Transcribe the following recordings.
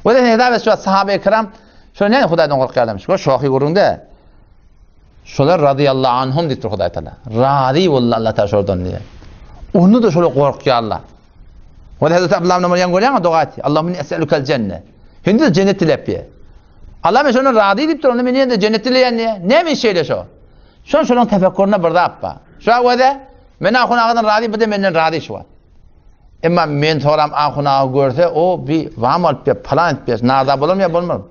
We sen hesap et şu sahabe-i kiram şo näme Hudaýdan gorkýarlarmyş. Gör şohy gürrüňde. Şolar razyýallahu anhum diýipdir Hudaý Taala. Razy boldy Allah Taala şolardan diýýär. Onda-da şolar gorkýarlar. We Hazreti Abdullah ibn Umar ýaň görýäňmi doga etdi. Allahumma inni es'elukel jenne. Hindi jennet diläp diýýär. Allah men şondan razy diýipdir, onda men ýene jennet dileýän diýýär. Näme iş şeýle şo? Şon şolaň tefekkürinde bir zat bar. Şo wede men ahun agadan razy, bu da menden razy şu wagt. Emma men soram ahun aga görse, o bi wam alyp ber, palan edip ber. Narda bolarmy ýa bolmarmy?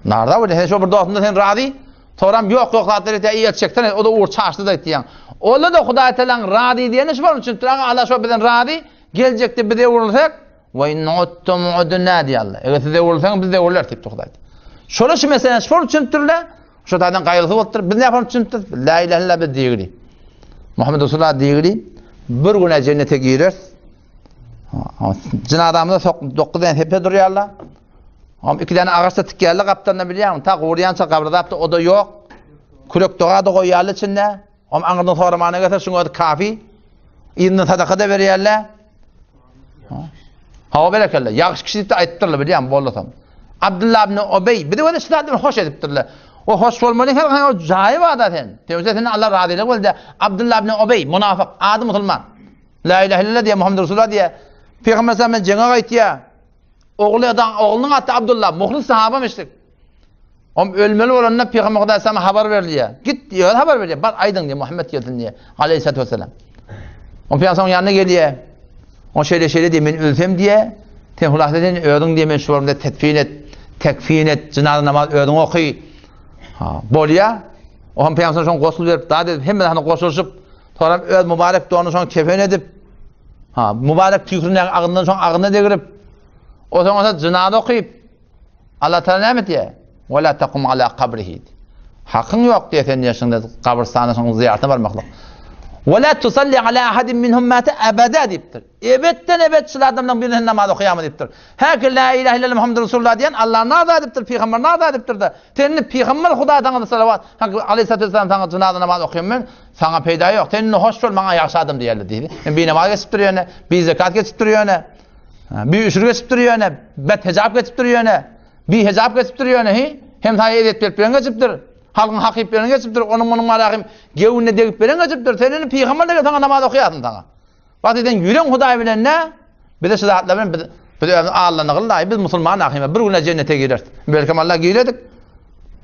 Narda bolýar. Sen şo bir dostunda sen razy, soram ýok ýok zatlar etýär, iýet çeksen, o da ugur çaşdy da diýýän. Ola da Hudaý Tagalaň razy diýeni şu bolun üçin, aga Allah şo bizden razy, geljekde biz öwrülsek, we in uttum udna diýýär Allah. Eger siz öwrülseňiz biz de öwrüleris diýipdir Hudaý. Şola şu meseleni şol üçindirler. Şu taýdan gaýgysy bolupdyr. Biz näme üçindir? La ilahe illallah biz diýgili. Muhammed Resulullah diýgili. Bir güne cennete girer. Jyn adamda sok 9 tane sepe durýarlar. Am 2 tane agaçda tikýärler gapdalynda bilýäňmi? Ta gurýança gabrda o da ýok. Kürek doga da goýýarlar içinde. Am aňyrdan soramana gelse şuň özi kafi. Yzyndan sadaka da berýärler. Hawa berekella. Ýagşy kişi diýip aýtdypdyrlar bilýän bollasam. Abdullah ibn Ubey bizi öyle şu zatdan hoş edipdirler. O hoş bolmaly her o jaýy bar sen. Tewse sen Allah razylyk boldy. Abdullah ibn Ubey munafyk, ady musulman. La ilahe illallah diýe Muhammed Resulullah diýe. Peygamber sallallahu aleyhi jeňe gaýtýar. Ogly adam, oglunyň ady Abdullah, muhlis sahaba meşrik. Om ölmeli bolanda Pygamber Hudaý sana habar berilýär. Git diýär, habar berýär. Bar aýdyň diýär, Muhammed gelsin diýär. Aleyhissalatu vesselam. Om Pygamber ýanyna gelýär. O şeýle şeýle diýär, men ölsem diýär. Sen hulasa sen özüň diýär, men şu orunda tetfin et, tekfin et, jynaza namaz özüň oky. Ha, bolýar. O hem Pygamber şoň gosul berip, dad edip, hemme zany goşulyşyp, sonra öz mübarek donu şoň kefen edip, ha, mübarek tüýkürini agyndan şoň agyna degirip, o soňra jynaza okyp, Allah Taala näme diýýär? Wa la taqum ala kabrihi. Hakyň ýok diýýär sen diýýär şunda gabrystana şoň zyýaratyna barmaklyk. Wa la tusalli ala ahadin minhum mata abada diýipdir. Ebetden ebet şul adamlaryň birine namaz okaýarmy diýipdir. Häki la ilahe illallah Muhammedur Resulullah diýen Allah naza edipdir, pygamber naza edipdir-de. Sen indi pygamber Hudaý saňa salawat, haky aleyhissalatu vesselam saňa jynaza namaz okaýan men, saňa peýda ýok. Sen indi hoş bol, maňa ýagşy adam diýerler diýdi. Men binamaz geçipdir ýöne, bizekat geçipdir ýöne. Bi üşür geçipdir ýöne, bet hejap geçipdir ýöne, bi hejap geçipdir ýöne, hi, hem saýa ezýet berip beren geçipdir, halkyň haky iýip beren geçipdir, onuň munuň malahym gewünine degip beren geçipdir, sen indi pygamber dege saňa namaz okaýasyn saňa. Bak diýden ýüreň Hudaý bilen ne? Bize şu zatlar bilen biz biz özümiz allanygyl biz musulman ahyma bir güne jennete gireris. Belkem Allah giredik.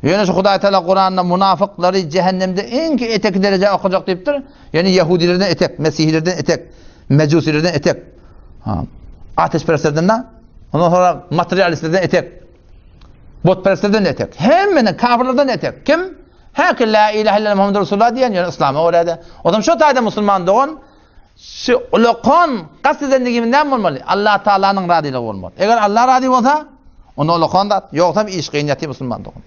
Ýöne şu Hudaý Taala Kuranda munafyklary cehennemde iň etek dereje okajak diýipdir. Ýöne ýehudilerden etek, mesihilerden etek, mejusilerden etek. Ha. Ateşperestlerden de, ondan sonra materialistlerden etek. Botperestlerden etek. Hemmeden kafirlerden etek. Kim? Häki la ilahe illallah Muhammed Resulullah diýen ýöne islama görä-de. O zaman şu taýda musulman dogan şu ulakan kast edendigimiz näme bolmaly? Allah Taalanyň razylygy bolmaly. Eger Allah razy bolsa, onda ulakan zat, ýogsam iş kyn ýatyr musulman dogan.